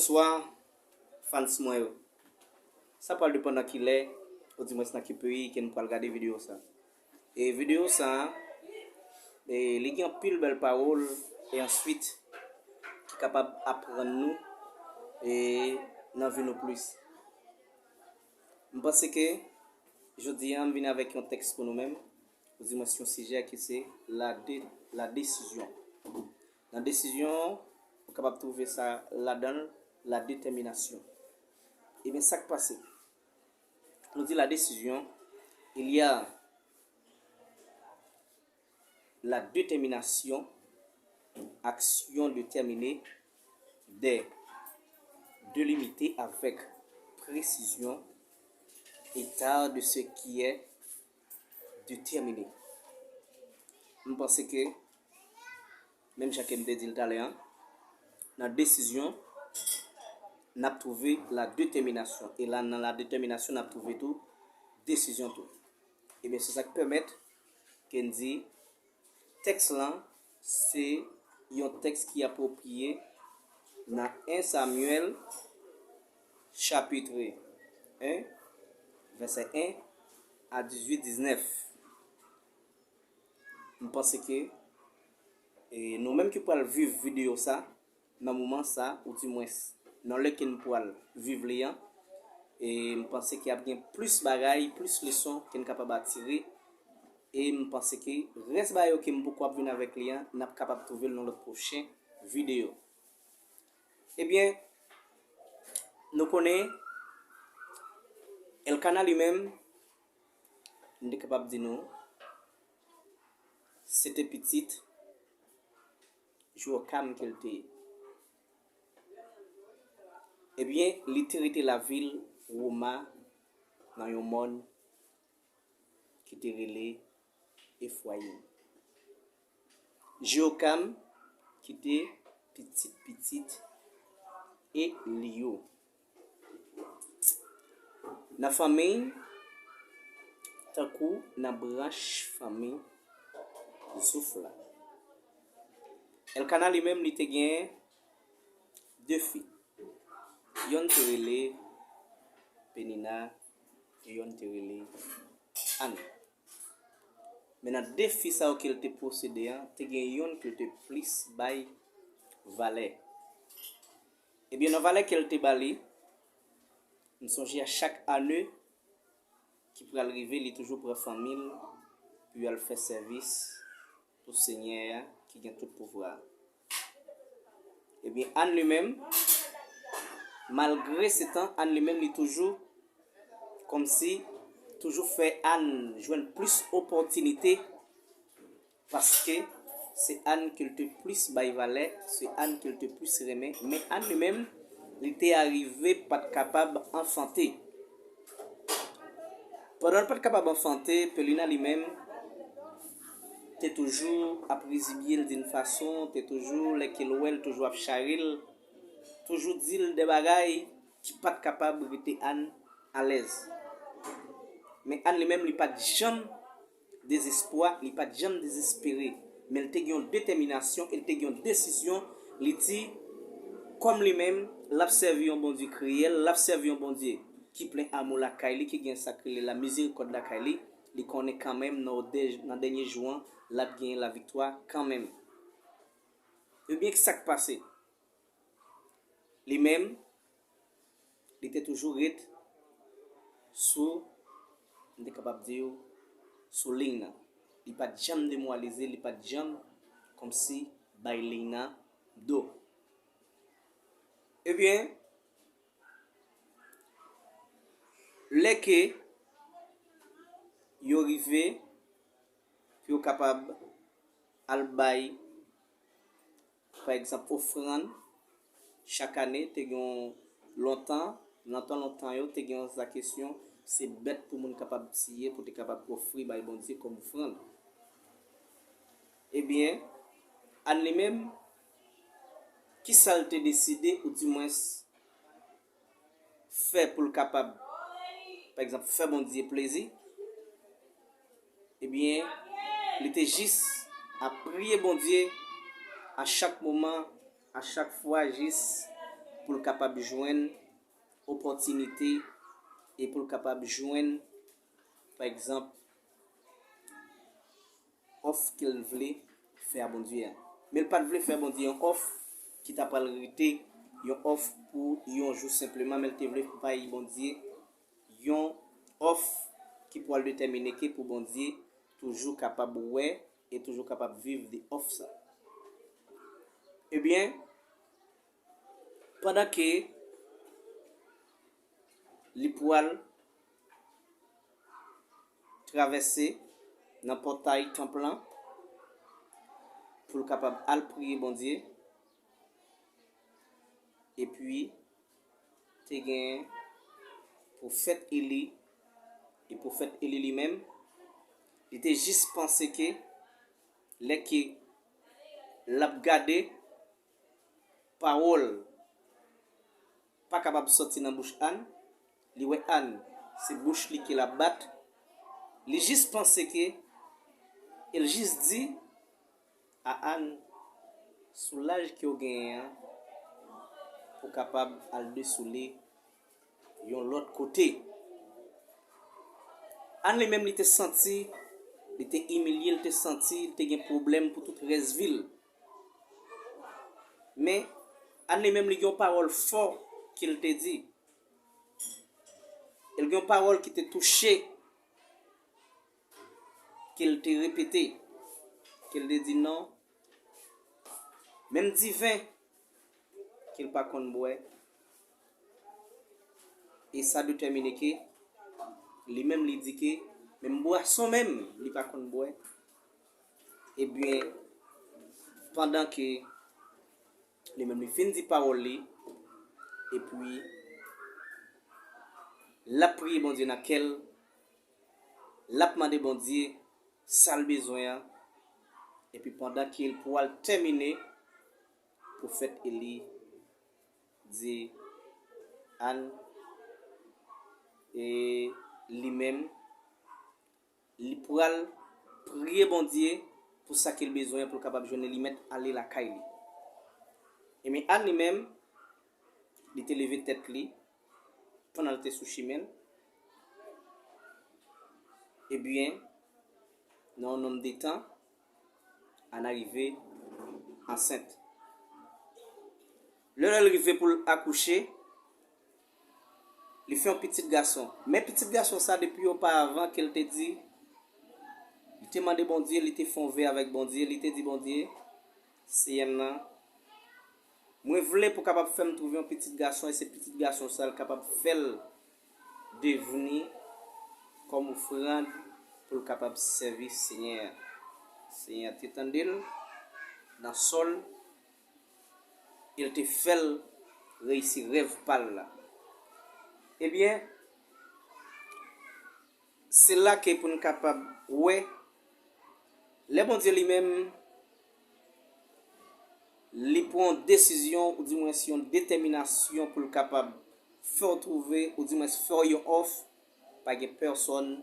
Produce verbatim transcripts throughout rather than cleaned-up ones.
Bonswa, fans mwen yo. Sa pral depann nan ki lè, oudimwens nan ki peyi ke n pral gade videyo sa. E videyo sa, e li gen anpil bèl pawòl, e answit, ki kapab aprann nou, e nan vi nou plis. M panse ke jodi a, m vin avèk yon tèks pou nou menm, oudimwens yon sijè ki se la de-, la desizyon. Nan desizyon, ou kapab twouve sa ladan l, la détermination. Ebyen, sa k pase? Nou di la desizyon, il y a la détermination, action déterminée, des, délimiter avec précision, état de ce qui est déterminé. M panse ke, menm jan ke m te di l talè a, nan desizyon, n ap twouve la détermination. E la, nan la détermination, n ap twouve tou desizyon tou. Ebyen, se sa k pèmèt ke n di tèks lan se yon tèks ki apwopriye nan en Samyèl, chapit en, vèsè en a dizuit, diznèf. M panse ke, e, nou menm ki pral viv videyo sa, nan moman sa, oudimwens, nan lè ke n pral viv li an, e m panse ke ap gen plis bagay, plis leson ke n kapab atire, e m panse ke rès bagay yo ke m poko ap vin avèk li an, n ap kapab twouve l nan lòt pwochen videyo. Ebyen, nou konnen Elkana li menm, m te kapab di nou, se te pitit Jewokam ke l te ye. Ebyen, li te rete lavil Woma nan yon mòn ki te rele Efrayim. Jewokam ki te pitit pitit Eliyo. Nan fanmi, tankou nan branch fanmi Zouf la. Elkana li menm, li te gen de fi. Yonn te rele Penina, e yonn te rele Ann. Men nan de fi sa yo ke l te posede an, te gen yonn ke l te plis bay valè. Ebyen, nan valè ke l te ba li, m sonje a chak ane ki pral rive, li toujou pran fanmi l pou y al fè sèvis pou Senyè a ki gen tout pouvwa a. Ebyen, Ann li menm, malgre se tan, Ann li menm, li toujou, kòmsi, toujou fè Ann jwenn plis opòtinite, paske se Ann ke l te plis bay valè, se Ann ke l te plis renmen, men Ann li menm, li te arive pa t kapab anfante. Pandan l pa t kapab anfante, Pelina li menm te toujou ap rizibye l d'une façon, te toujou, lè ke l wè l, toujou ap chare l, toujou di l de bagay ki pa t kapab rete Ann alèz. Men Ann li menm, li pa t janm dezespwa, li pa t janm dezespere. Men l te gen yon detèminasyon, e l te gen yon desizyon, li di, kòm li menm, l ap sèvi yon Bondye kriyèl, l ap sèvi yon Bondye ki plen amou lakay li, ki gen sa k rele la mizerikòd lakay li, li konnen kanmenm nan dè-, nan dènye jou an, l ap genyen laviktwa kanmenm. Ebyen, ki sa k pase? Li menm, li te toujou ret sou, m te kapab di w, sou liy nan. Li pa t janm demoralize, li pa t janm kòmsi bay liy nan do. Ebyen, lè ke yo rive pou yo kapab al bay, pa egzanp, ofrann, chak ane, te gen yon, lontan, nan tan lontan yo, te gen yon sa kesyon, se bèt pou moun kapab tiye, pou te kapab ofri bay Bondye kòm ofrann. Ebyen, Ann li menm, ki sa l te deside, oudimwens, fè pou l kapab, pa egzanp, fè Bondye plezi? Ebyen, li te jis ap priye Bondye a chak moman, a chak fwa, jis pou l kapab jwenn opòtinite e pou l kapab jwenn, pa egzanp, òf ke l vle fè a Bondye a. Men l pa t vle fè Bondye yon òf ki ta pral rete yon òf pou yon jou senpleman, men l te vle bay Bondye yon òf ki pral detèmine ke pou Bondye toujou kapab wè e toujou kapab viv de òf sa. Ebyen, pandan ke li pral travèse nan pòtay tanp lan pou l kapab al priye Bondye. Epi, te gen pwofèt Eli, e pwofèt Eli li menm, li te jis panse ke lè ke l ap gade pawòl pa kapab sòti nan bouch Ann, li wè Ann, se bouch li ke l ap bat, li jis panse ke, e l jis di a Ann, sou laj ke w genyen an, pou kapab al desoule yon lòt kote. Ann li menm li te santi, li te imilye, li te santi, li te gen pwoblèm pou tout rès vi l. Men, Ann li menm li gen yon pawòl fò ke l te di. E l gen yon pawòl ki te touche, ke l te repete, ke l te di non, menm diven ke l pa konn bwè, e sa detèmine ke li menm li di ke menm bwason menm li pa konn bwè. Ebyen, pandan ke li menm li fin di pawòl li, epi l ap priye Bondye nan kè l, l ap mande Bondye sa l bezwen an, epi pandan ke l pral tèmine, pwofèt Eli di Ann, e li menm, li pral priye Bondye pou sa ke l bezwen pou l kapab jwenn li, li mèt ale lakay li. Ebyen, Ann li menm, li te leve tèt li pandan l te sou chimen l. Ebyen, nan yon nonm de tan, Ann rive ansent. Lè, lè l rive pou l akouche, li fè yon pitit gason. Men pitit gason sa, depi oparavan ke l te di, li te mande Bondye, li te fè yon ve avèk Bondye, li te di Bondye, Seyè m nan, mwen vle pou kapab fè m twouve yon pitit gason, e se pitit gason sa l kapab fè l devni kòm ofrann pou l kapab sèvi Senyè a. Senyè a te tande l nan sòl, e l te fè l reyisi rèv pa l la. Ebyen, se la ke pou n kapab wè, lè Bondye li menm, li pran yon desizyon, oudimwens yon detèminasyon pou l kapab fè w twouve, oudimwens fè w yon òf, pa gen pèsonn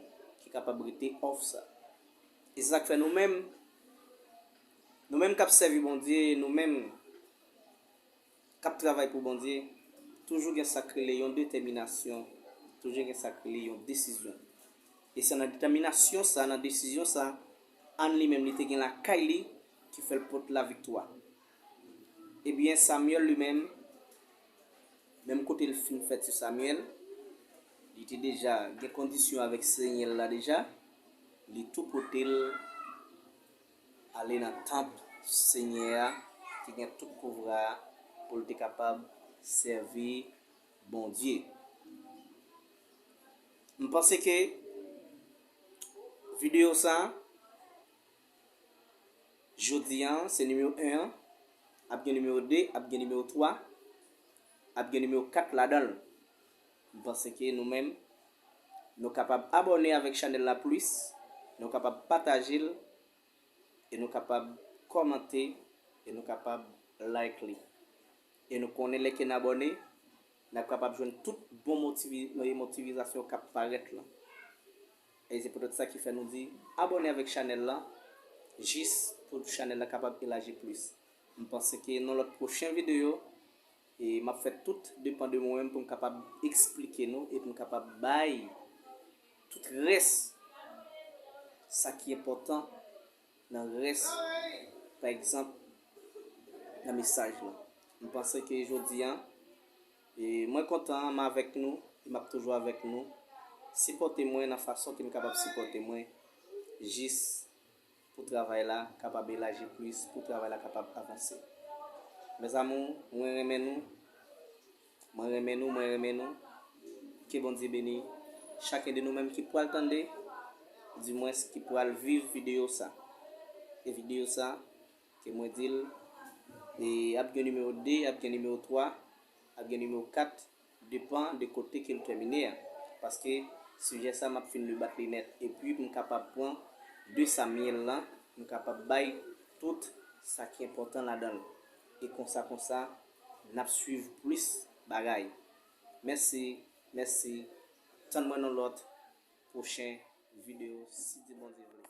ki kapab rete òf sa. E se sa k fè nou menm, nou menm k ap sèvi Bondye, nou menm k ap travay pou Bondye, toujou gen sa k rele yon detèminasyon, toujou gen sa k rele yon desizyon. E se nan detèminasyon sa, nan desizyon sa, Ann li menm li te gen lakay li ki fè l pot laviktwa. Ebyen, Samyèl li menm, menm kote l fin fèt sou Samyèl, li te deja gen kondisyon avèk Senyè l la deja, li tou pote l ale nan tanp Senyè a, ki gen tout pouvwa a, pou l te kapab sèvi Bondye. M panse ke videyo sa a, jodi a, se nimewo en an, ap gen nimewo de, ap gen nimewo twa, ap gen nimewo kat ladan l. M panse ke nou menm, nou kapab abòne avèk chanèl la plis, nou kapab pataje l, e nou kapab kòmante, e nou kapab like li. E nou konnen lè ke n abòne, n ap kapab jwenn tout bon motivi-, motivizasyon k ap parèt lan. E se poutèt sa ki fè nou di abòne avèk chanèl lan, jis pou chanèl lan kapab elaji plis. M panse ke nan lòt pwochen videyo, E m ap fè tout depan de mwen menm pou m kapab eksplike nou e pou m kapab bay tout rès sa ki enpòtan nan rès, pa egzanp, nan mesaj lan. M panse ke jodi a, e mwen kontan, m avèk nou, e m ap toujou avèk nou. Sipòte mwen nan fason ke m kapab sipòte mwen, jis pou travay la kapab elaji plis, pou travay la kapab avanse. Mes amours, mwen renmen nou, mwen renmen nou, mwen renmen nou. Ke Bondye beni chaken de nou menm ki pral tande, dimwens ki pral viv videyo sa. E videyo sa, ke mwen di l, e ap gen nimewo de, ap gen nimewo twa, ap gen nimewo kat, depan de kote ke l tèmine a. Paske sijè sa m ap fin debat li nèt. Epi pou m kapab pran de Samyèl lan, pou m kapab bay tout sa ki enpòtan ladan l. E konsa, konsa, n ap swiv plis bagay. Mèsi, mèsi. Tann mwen nan lòt pwochen videyo, si Di Bondye vle.